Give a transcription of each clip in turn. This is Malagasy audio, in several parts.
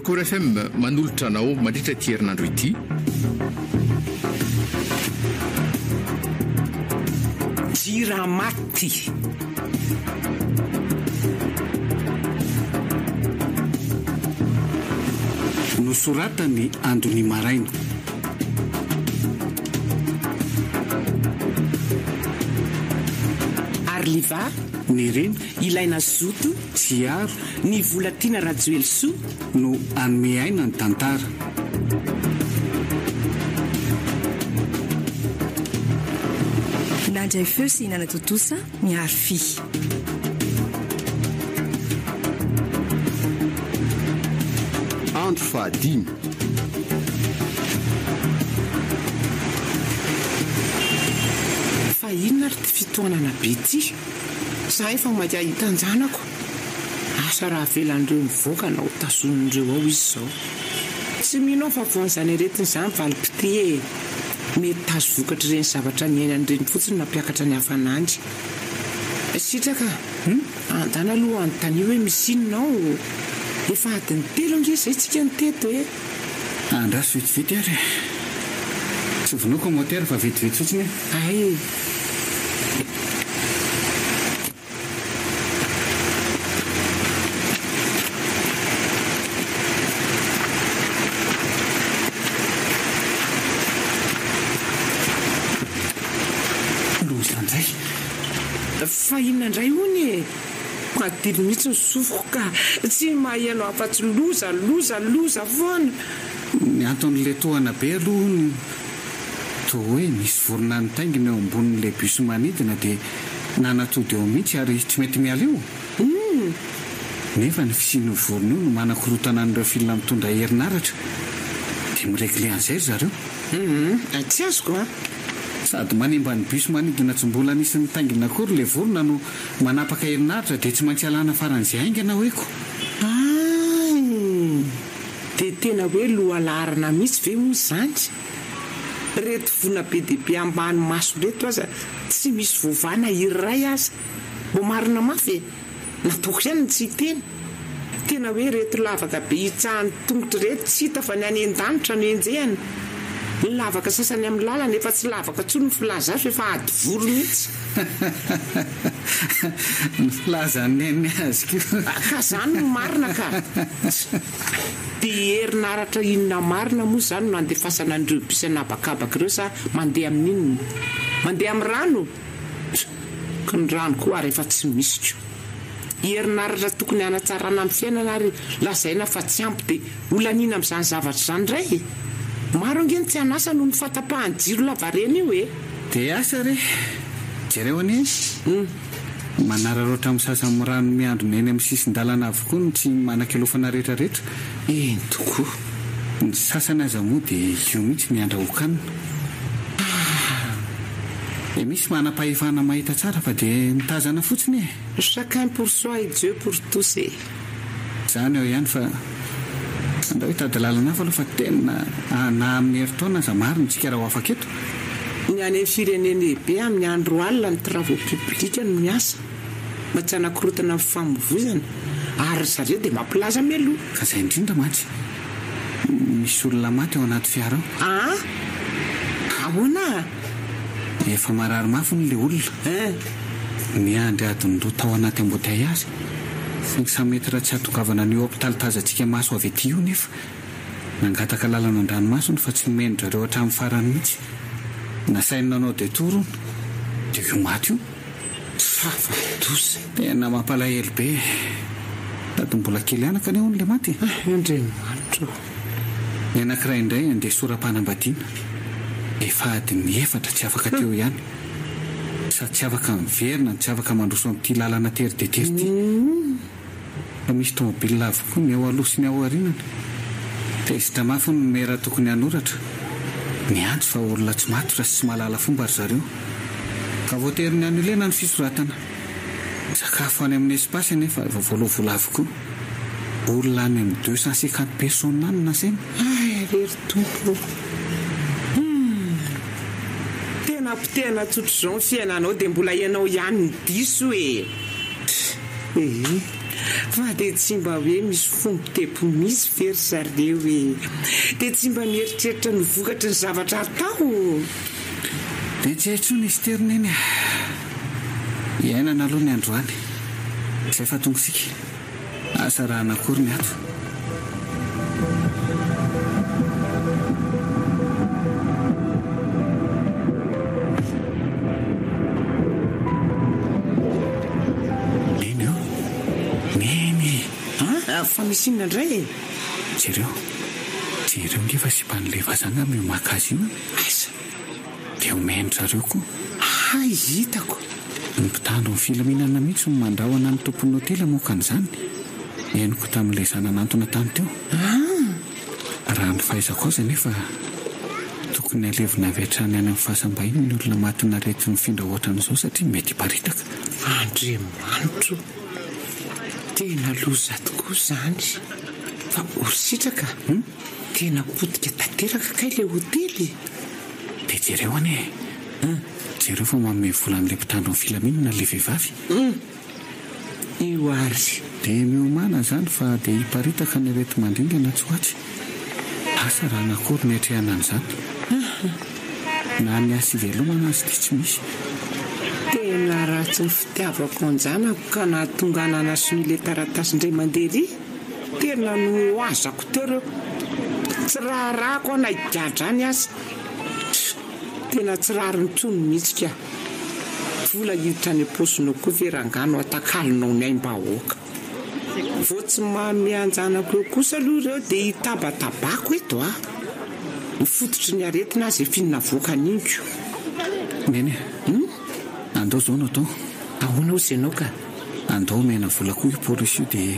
Record FM manolotra anao mandritra ity herinandro ity. Jiramaty. Nosoratan'i Andony Maraina. Arliva. Nirina. Ilaina Zoto. Tsiaro. Ny Volatiana Rajoelisoa. No hanome aina ny tantara. Nandray feo sy nanatontosa ny Arfi. Andro fahadimy. Fa inona ary ty fitohanana be ty? Za efa maika hahita an-janako. Asa raha avelan'ireo mivoaka na ho tazonin'ireo ao izy izao. Tsy mino aho fa voan'izany aretina izany valim-pitia e! Mety tazo vokatr'ireny zavatra niainany ireny fotsiny nampiakatra ny hafanany. Sitraka a! Andana aloha anontanio hoe misy inona ao? Efa adiny telo ange izay tsika no teto e! Andraso vetivety ary e! Tsy vonoiko ny motera fa vetivety fotsiny e! Hay! Loza indray! Fa inona indray hono e? Madilo mihitsy ny sofiko ka! Tsy maheno afa-tsy loza, loza, loza foana! Ny anton'ilay tohana be aloha hono toa hoe nisy vorona nitaingina eo ambonin'ilay bus manidina dia nanatody eo mihitsy ary tsy mety miala eo. Nefa ny fisian'io vorona io no manakorontana an'ireo fil mitondra herinaratra dia mi-regler an'izay ry zareo. Humm, tsy azoko an! Sady manimba ny bus manidina tsy mbola nisy nitaingina akory ilay vorona no manapaka herinaratra dia tsy maintsy alana faran'izay haingana hoeko. Hay! Dia tena hoe lohalaharana mihitsy ve moa izany? Reto vona be dia be ambany maso reto aza tsy misy voavaha na iray aza. Mbo marina mafy e! Nataoko ihany ny tsy hiteny. Tena hoe reto lavaka be hitsahan'ny tongotra ireto tsy hita fa ny any an-danitra no enjehana. Ny lavaka sasany amin'ny lalana efa tsy lavaka intsony ny filaza azy fa efa ady voro mihitsy. Ny filazan'i Neny azy koa. Ka zany no marina ka. Dia herinaratra inona marina moa izany no andefasana an'ireo bus an'habakabaka ireo sa mandeha amin'inona? Mandeha amin'ny rano? Ka ny rano koa ary efa tsy misy ko. Herinaratra tokony hanatsarana ny fiainana ary lazaina fa tsy ampy dia ho laniana amin'izany zavatra izany indray e! Maro ange ny tsy an'asa noho ny fahatapahan'ny jiro lavareny io e! Dia asa re! Jereo anie e! Manararaotra misasa amin'ny rano miandrona eny amin'ny sisin-dalana avokoa ny tsy manan-kialofana rehetrarehetra. Eny tokoa. Ny sasany aza moa dia io mihitsy ny andrahoan-kanina. Ah! Dia misy manam-pahefana mahita tsara fa dia mitazana fotsiny e! Chacun pour soi et Dieu pour tous e! Zany eo ihany fa andao hitady lalana hafa aloha fa tena na amin'ny herintaona aza marina isika raha ho afaka eto. Ny any amin'ny firenen-dehibe amin'ny andro alina ny travaux publics no miasa mba tsy hanakorontana ny fifamoivoizana ary ry zareo dia mampilaza mialoha. Ka zay indrindra mantsy. Misy olona maty ao anaty fiara ao. Aa! Ahoana? Efa marary mafy hono ilay olona. Hein! Niandry adiny roa tao anaty embouteillage. 500 mètres tsy hahatongavana an'io hôpital tazantsika maso avy aty io nefa. Nangataka lalana an-dranomasina fa tsy nomen-dry zareo hatramin'ny farany mihitsy. Nasainy nanao détour hono. Dia io maty io. Zava-doza. Tena mampalahelo be e. Sady mbola kely anaka anie hono le maty e. Eh Andriamanitra o. Ny anankiray indray andeha sora-panambadiana. Efa adiny efatra tsy afaka teo ihany. Sady tsy afaka miverina no tsy afaka mandroso amin'ity lalana tery dia tery ity. Fa misy tomobile avokoa ny ao aloha sy ny ao aorianany. Tezitra mafy hono ny mera tokony hanoratra. Niantso fa olona tsy matotra sy tsy mahalala fomba ry zareo. Ka voatery ni-annuler-na ny fisoratana. Sakafo any amin'ny espace anefa efa voaloa vola avokoa. Olona any amin'ny 250 personnes any no nasaina. Hay re ry Tompo ô! Humm! Tena potehana tsotr'izao ny fiainanao dia mbola ianao ihany no diso e! Ee. Fa dia tsy mba hoe misy fo mitepo mihitsy ve ry zareo e? Dia tsy mba mieritreritra ny vokatry ny zavatra atao? Dia tsy hay intsony izy ity ry Neny a! Iainana aloha ny androany. Izay fa tonga isika. Asa raha hanakory ny ato. Neny ô! Neny e! An? Fa misy inona indray e? Jereo. Jereo ange fa sipan'ilay vazaha angamba io maka azy io e! Aiza? Dia omen-dry zareo koa. Hay, hitako. Ny mpitandro ny filaminana mihitsy no mandrahona ny tompon'ny hotely hamoaka an'izany. Henoko tamin'ilay izaho nanantona tany teo. Ah! Raha ny fahaizako azy anefa, tokony halevina avy hatrany any amin'ny fasam-bahiny ny olona matin'ny areti-mifindra ohatran'izao satria mety hiparitaka. Andriamanitro! Tena loza tokoa izany. Fa ho sitraka? Tena potika tanteraka kay ilay hotely e! Dia jereo anie e! Hum! Jereo fa manome vola an'ilay mpitandro ny filaminana ilay vehivavy. Hum! Io ary. Dia miomàna izany fa dia hiparitaka ny areti-mandringana atsy ho atsy. Asa raha nakory ny hiatrehana an'izany. Hum! Na ny asa ivelomana aza dia tsy misy. Tena ratsy ny fitiavako an-janako ka nahatonga ahy nanasonia ilay taratasy indray mandeha ery. Tena nohazako teo ireo. Tsy raharahako aho na higadra any aza. Tena tsy rariny intsony mihitsy ka. Vola hiditra any am-paosinao koa ve rangahy no atakalonao ny aim-bahoaka. Vao tsy manome an-janako eo kosa aloha ireo dia hitabatabako eto a. Ny fototry ny aretina aza efa iny navoakany iny ko. Neny a! Andao izao no atao. Ahoana hozy ianao ka? Andao omena vola koa io polisy io dia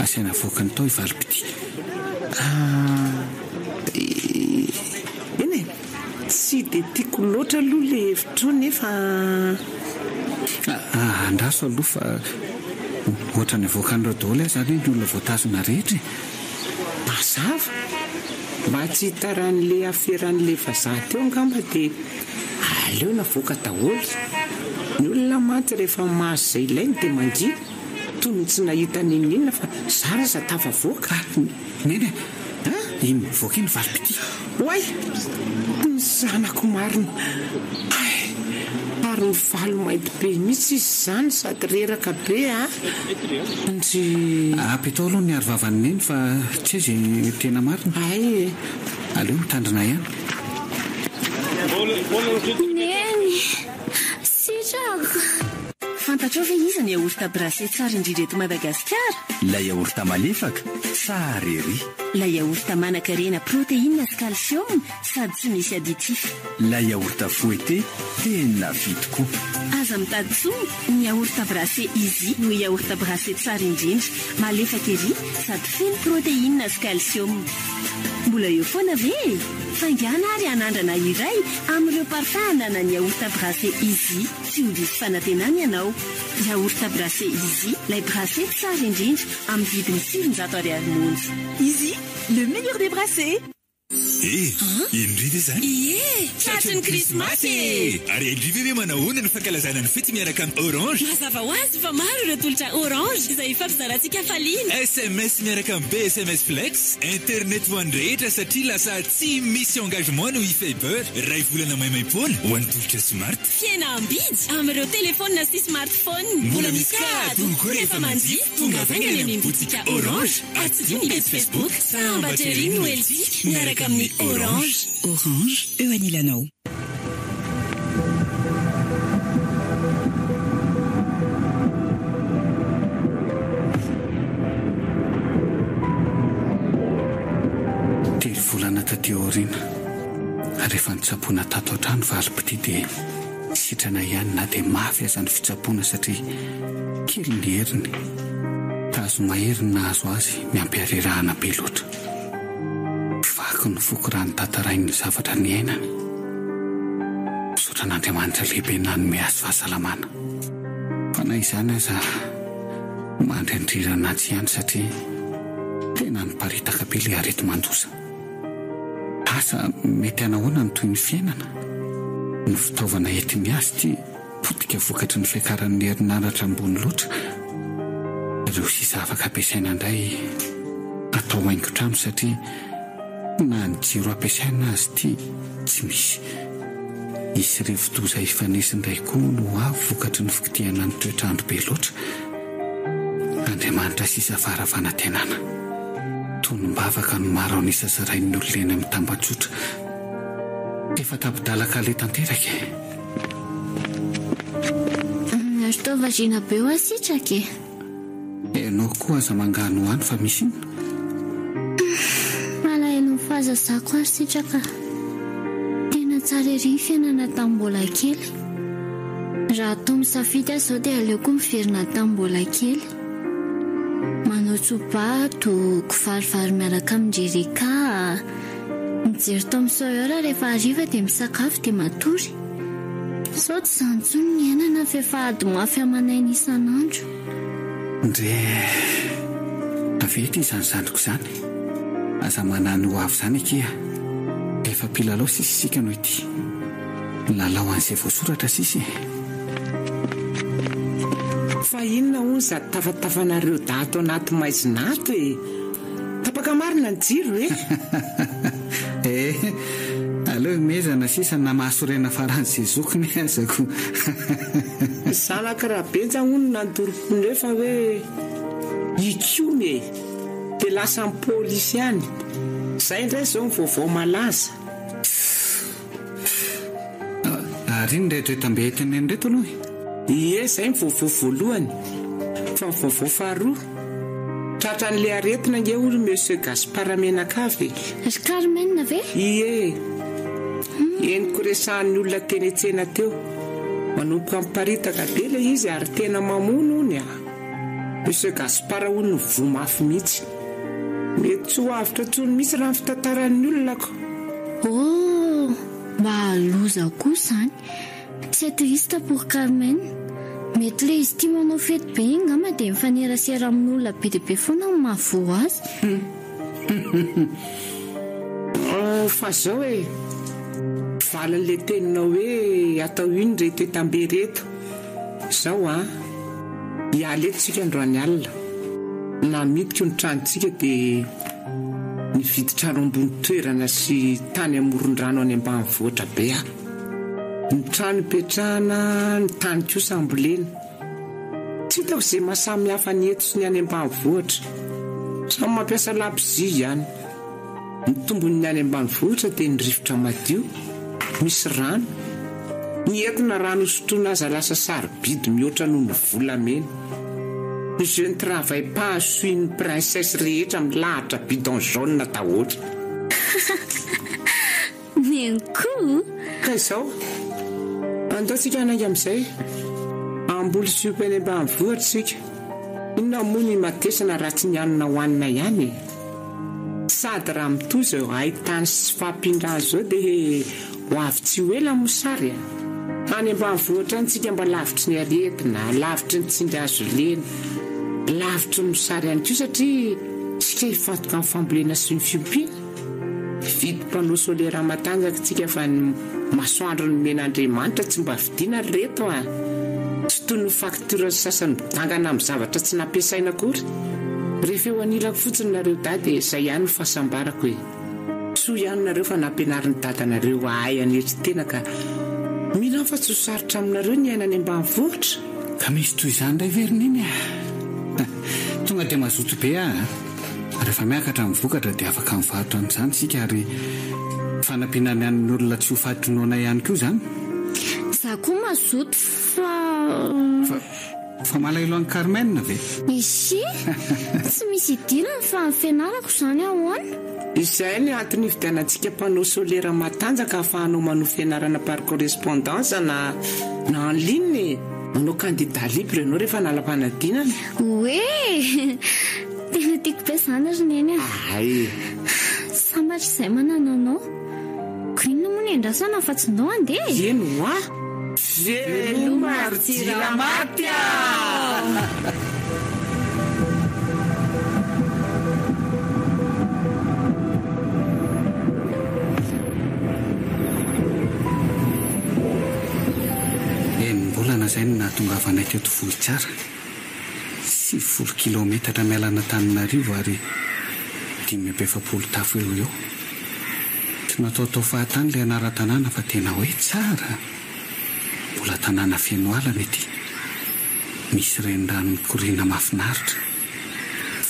asaina avoakany tao i valim-pitia. Ah, eny e! Tsy dia tiako loatra aloha ilay hevitrao nefa. Ah, andraso aloha fa ohatran'ny avoakan'ireo daholo aza anie ny olona voatazona rehetra e! Mazava! Mba tsy hitaran'ilay aferan'ilay vazaha teo angamba dia aleo navoaka daholo. Ny olona mantsy rehefa mahazo izay ilainy dia mangina, toy ny tsy nahita n'inon'inona fa zara aza tafavoaka. Ah, Neny a! Iny mivoaka iny valim-pitia. Oay! Ny zanako marina! Hay! Ary mivalo mainty be mihitsy izy izany sady reraka be a! Ndry! Apetao aloha ny arovavan'i Neny fa tsy hay izay tena marina. Hay e! Aleo mitandrina ihany. Neny! Sitraka! Fantatrao ve iza ny yaourt brassé tsara indrindra eto Madagasikara? Ilay yaourt malefaka, tsara ery. Ilay yaourt manankarena protéine sy calcium sady tsy misy additif. Ilay yaourt fouetté tena vy tokoa. Aza mitady intsony, ny yaourt brassé Easy no yaourt brassé tsara indrindra, malefaka ery sady feno protéine sy calcium. Mbola eo foana ve e? Faingàna ary hanandrana iray amin'ireo parfum ananan'ny yaourt brassé Easy. Tsy ho diso fanantenana ianao. Yaourt brassé Easy, ilay brassé tsara indrindra amin'ny vidiny 900 ariary monja. Easy, le meilleur des brassés! Eh! Iny ndry ve zany? Ie! Tratry ny krismasy e! Ary hain-dry ve hoe manahoana ny fankalazana ny fety miaraka amin'ny Orange? Mazava ho azy fa maro ireo tolotra Orange izay hifampizarantsika hafaliana. SMS miaraka amin'ny BSMS Flex, internet ho an'ny rehetra satria lasa tsy misy engagement no e-fiber, iray volana maimaimpoana ho an'ny tolotra smart. Fihenam-bidy amin'ireo telefaonina sy smartphone. Mbola misy cadeau koa rehefa manjifa. Tongava haingana any amin'ny botika Orange. Atsidiho ny pejy Facebook Sambatra ery Noelintsika miaraka amin'ny Orange. Orange, eo anilanao. Telo volana taty aoriana, rehefa nitsaboana tato an-trano valim-pitia dia sitrana ihany na dia mafy aza ny fitsaboana satria Kely ny heriny. Tazo mahery ny nahazo azy miampy harerahana be loatra. Vaky ny foko raha notantarainy ny zavatra niainany. Misaotra an'Andriamanitra lehibe nanome azy fahasalamana. Fa na izany aza mandry an-drirana atsy ihany satria tena niparitaka be ilay areti-mandoza. Asa mety hanahoana ny tohin'ny fiainana? Ny fitaovana entiny azy ity. Potika vokatry ny fiakaran'ny herinaratra ambony loatra. Ireo sisa afaka ampiasaina indray atao haingon-trano satria na ny jiro ampiasaina aza ity tsy misy. Hisy rivodoza hifanesy indray koa no ho avy vokatry ny fikitihana ny toetr'andro be loatra. Andriamanitra sisa fara fanantenana. Tonom-bavaka no maro an'isa zarain'ny olona eny amin'ny tambajotra. Efa tapi-dalan-kaleha tanteraka e. Ry toa variana be hoa sitraka e. Ianao koa aza manganohano fa misy inona? Malahelo ny fahazazako aho sitraka a. Tena tsara ery ny fiainana tamin'ny mbola kely. Raha atao misafidy aho izao dia aleoko miverina tamin'ny mbola kely. Manao tso-bato, kivarivary miaraka amin-dry Erika, mijery Tom Sawyer rehefa hariva dia misakafo dia matory. Sao tsy izany intsony ny iainana fa efa ady mafy aman'aina isan'andro. Ndre, avy eto izany zandriko izany. Aza manahy ny ho avy izany akia. Efa mpilalao sisa isika no ity. Lalao an'izay voasoratra sisa e. Fa inona hono izato tafatafanareo dahy ato anaty maizina ato e? Tapaka marina ny jiro e! Eh, aleo himezana sisa na mahasorena faran'izay zokiny aza ko. Zanak'i Rabenja hono nandoro-pneu fa hoe hikomy e! Dia lasa ny polisy any. Izay indray izao ny vaovao malaza. Ary inona ireto entam-be tenenina ireto aloha e? Ie, izay ny vaovao voalohany. Fa ny vaovao faharoa, tratran'ilay aretina ange hoy ry Monsieur Gaspard mianakavy e. Ry Carmen ve? Ie. Henoko resahan'ny olona teny an-tsena teo. Manomboka miparitaka be ilay izy ary tena mamono hono a. Monsieur Gaspard hono voa mafy mihitsy. Mety tsy ho avotra intsony mihitsy raha ny fitantaran'ny olona ko. Oh! Mba loza koa izany. C'est triste pour Carmen. Mety le izy tia manao fety be iny ngamba dia mifanerasera amin'olona be dia be foana no mahavoa azy. Fa zao e, valin'le teninao hoe atao ino reto entambe reto, zao an, hiala eto tsika androany alina, namidiko ny tranontsika dia nividy trano ambony toerana sy tany amoron-drano any ambanivohitra be aho. Ny trano ipetrahana, ny tany kosa ambolena. Tsy hitako izay maha samy hafa ny eto sy ny any ambanivohitra. Samy mampiasa labozia ihany. Ny tombon'ny any ambanivohitra dia ny rivotra madio, misy rano. Ny entina rano hosotroina aza lasa sarobidy mihoatra noho ny volamena. Ny je ne travaille pas suis une princesse rehetra milahatra bidon jaune daholo. Neny koa! Ka izao, andao tsika hanainga amin'izay. Hamboly sy hiompy any ambanivohitra isika. Inona moa no himatesana raha tsy ny hanina hohanina ihany e? Sady raha mitohy izao haintany sy tsy fahampian-drano izao dia ho avy tsy ho ela ny mosary a! Any ambanivohitra any tsika mba lavitry ny aretina, lavitry ny tsindry hazo lena, lavitry ny mosary ihany koa satria isika hifantoka amin'ny fambolena sy ny fiompiana. Mividy panneau solaire matanjaka tsika fa ny masoandro nomen'Andriamanitra tsy mba vidiana ry reto a! Tsy toy ny facture sasany midangana amin'ny zavatra tsy nampiasaina akory. Rehefa eo anilako fotsiny nareo dahy dia izay ihany no fahasambarako e! Soa ihany nareo fa nampianarin'i dadanareo hahay hanetry tena ka mino aho fa tsy ho sarotra aminareo ny hiaina any ambanivohitra. Ka misy toy izany indray ve ry Neny a? Tonga dia mazoto be aho a! Rehefa miakatra ny vokatra dia afaka mivarotra amin'izany isika ary fanampiana ny an'ny olona tsy ho faty noana ihany koa izany. Za koa mazoto fa. Fa, fa malahelo an'i Carmen ve? Izy? Tsy misy idirany fa ny fianarako izany ahoana? Izay ny antony ividianantsika panneau solaire matanjaka ahafahanao manohy fianarana par correspondance na na en ligne e! Manao candidat libre ianao rehefa hanala-panadinana. Oe! Tena tiako be izany ry Neny a! Hay! Sambatra izay manana anao. Ko inona moa no iandrasana fa tsy ndao handeha e! Eny hoa! Veloma ry Jiramaty a! Enim-bolana izay no nahatongavanay teto Vohitsara. 90 kilaometatra miala an'Antananarivo ary 45 tafo eo ho eo. Tsy nataotao fahatany ilay anaran-tanàna fa tena hoe tsara! Mbola tanàna feno ala ny aty. Misy renirano mikoriana mahafinaritra.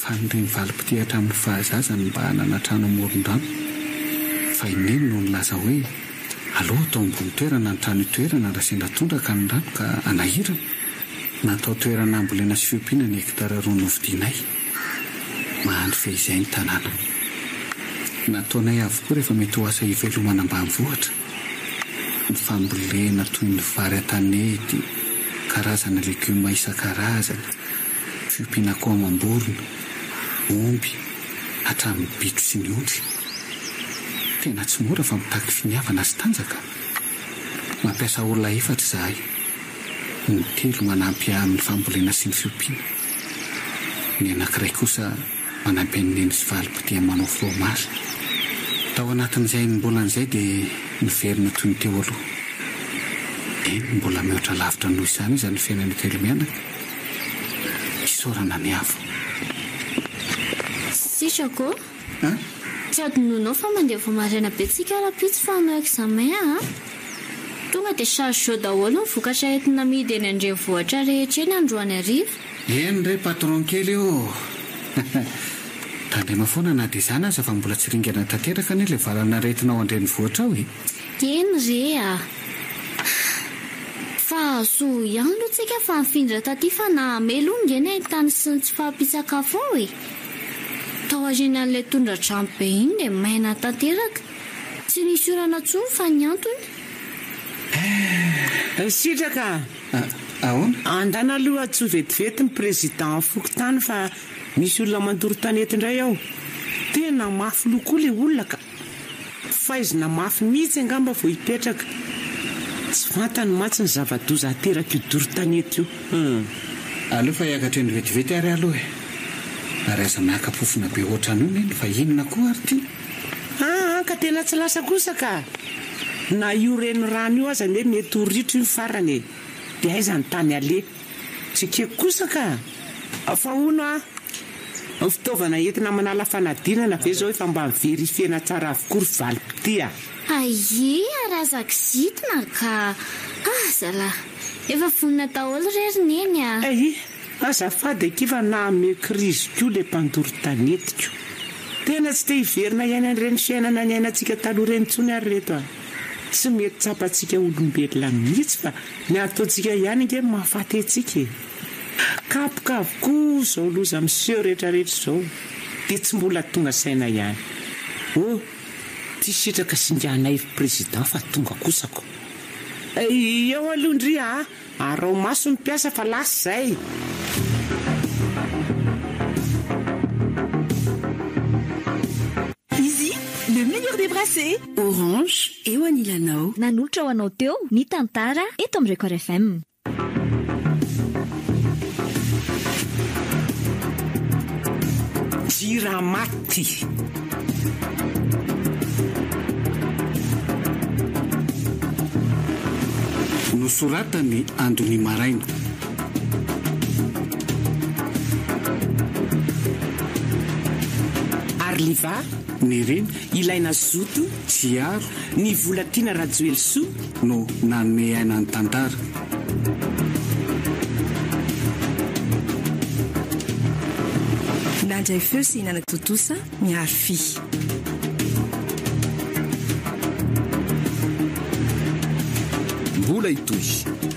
Fanirian'ny valim-pitia hatramin'ny fahazazany mba hanana trano amoron-drano. Fa i Neny no nilaza hoe aleo atao ambony toerana ny trano itoerana raha sendra tondraka ny rano ka hanahirana. Natao toerana hambolena sy fiompiana ny hektara roa novidianay. Mahandry fehizay ny tanàna. Nataonay avokoa rehefa mety ho asa hivelomana ambanivohitra. Ny fambolena toy ny vary an-tanety, karazana legioma isan-karazany, fiompiana akoho amam-borona, omby, hatramin'ny bitro sy ny ondry. Tena tsy mora fa mitaky finiavana sy tanjaka. Mampiasa olona efatra izahay. Ny telo manampy ahy amin'ny fambolena sy ny fiompiana. Ny anankiray kosa manampy an'i Neny sy Valim-pitia manao fromage. Tao anatin'izay enim-bolana izay dia niverina toy ny teo aloha. Eny, mbola mihoatra lavitra noho izany aza ny fiainan'ny telo mianaka. Isaorana ny Avo. Sitraka ô! Tsy adinonao fa mandeha vao maraina be tsika rahampitso fa hanao examen a! Tonga dia charge daholo ny vokatra entina amidy eny an-drenivohitra rehetra eny androany hariva. Eny re patron kely ô! Tandrema foana na dia izany aza fa mbola tsy ringana tanteraka anie ilay valan'aretina ao an-drenivohitra ao e! Eny re a! Fa soa ihany aloha tsika fa nifindra taty fa nahamely hono nge ny haintany sy ny tsy fahampian-tsakafo ao e! Tao aorianan'ilay tondra-drano be iny dia maina tanteraka. Tsy nisy orana intsony fa ny antony. Eh! Sitraka a! Ahoana? Andana aloha antsoy vetivety ny président fokontany fa misy olona mandoro tanety indray ao. Tena mafy loha koa ilay olona ka. Faizina mafy mihitsy angamba vao hipetraka. Tsy fantany mantsy ny zava-doza aterak'io doro tanety io. Hum. Aleo fa hiakatra eny vetivety ary aloha e. Ary aza miaka-pofona be ohatran'io neny fa inona koa ary ty? Aa ka tena tsy lasa kosa ka! Na io renirano io aza anie mety ho ritra io farany e! Dia aiza ny tany aleha? Tsy ekeko kosa ka! Fa hono ah! Ny fitaovana entina manala fanadinana ve zao efa mba mi-verifier-na tsara avokoa ry valim-pitia? Aie ary aza kizitina ka! Ah zalah! Efa vonona daholo re ry neny a! Aie! Azafady akia fa nahamehy krizy koa le mpandoro tanetiko. Tena tsy te hiverina hiaina an'ireny fiainana niainantsika taloha ireny intsony ary reto a! Tsy mety tsapantsika olombelona mihitsy fa ny ataontsika ihany ange no mahafaty antsika e! Kapoka avokoa izao loza miseho rehetrarehetra izao dia tsy mbola tonga saina ihany. Oh! Ty sitraka singanaivo président fa tonga kosa ko! Eo aloha ndry a! Araho maso ny mpiasa fa lasa izay! Izy, le meilleur des brassées! Orange, eo anilanao. Nanolotra ho anao teo ny tantara eto amin'ny Record FM. Jiramaty. Nosoratan'i Andony Maraina. Arliva, Nirina, Ilaina Zoto, Tsiaro, Ny Volatiana Rajoelisoa, no nanome aina ny tantara. Nandray feo sy nanatontosa Mihary Fy. Mbola hitohy.